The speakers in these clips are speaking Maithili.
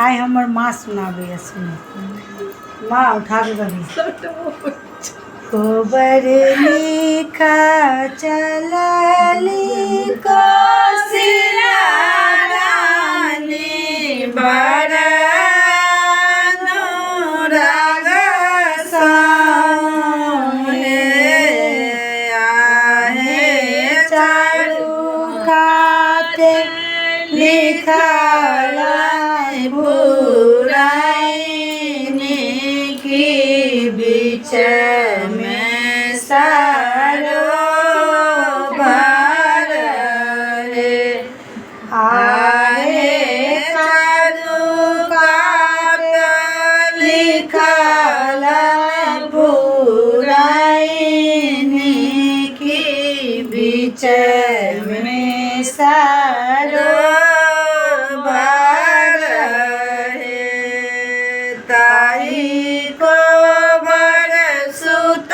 आइ हमर माँ सुनाबैए, सुनू माँ, उठा दे कभी। कोबर लिखा चलली कोसिला रानी बड़ अनुराग हे आहे, चारू काते लिखल पुरैनी की बीच में सरोवर हे आहे, चारू कात लिखल पुरैनी की बीच में सरोवर हे। ताहि कोबर सुत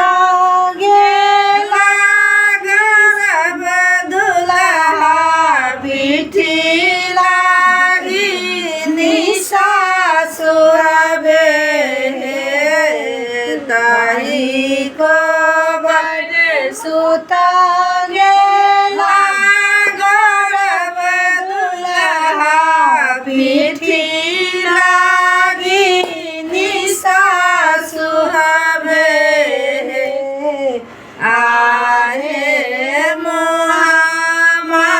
गेला गरब दुल्हा पीठी लागी निशा सुहावे हे। ताहि कोबर सुत गेला गरब दुल्हा पीठी लागी निशा सुहावे हे। आहे मुहामा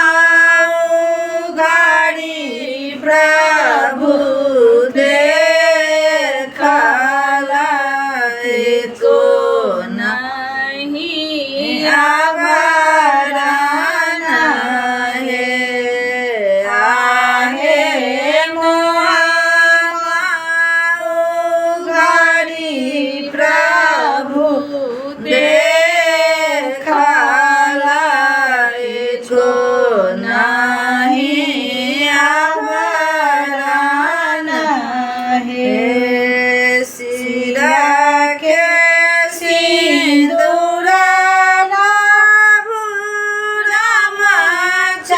उघाड़ी प्रभु देखला को नहीं आभरण हे। आहे मुहामा उघाड़ी प्रभु देखला को नहीं आभरण हे। सिरा के सिंदूर रामचंद्र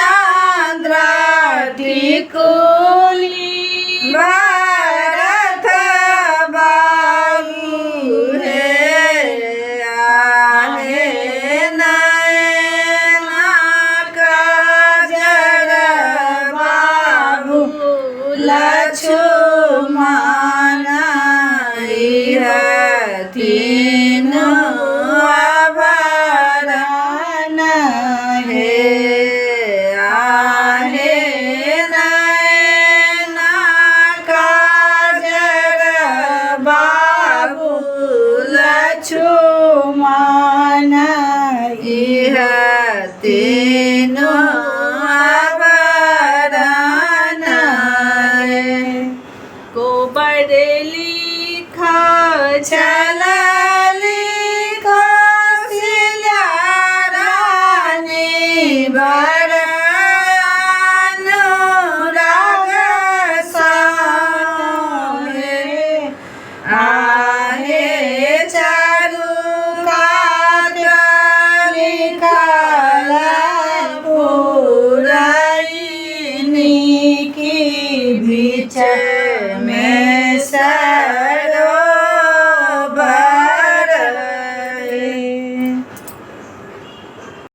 टिकुली भरत बाबू हे। आहे नैना काजर बाबू लक्ष्मण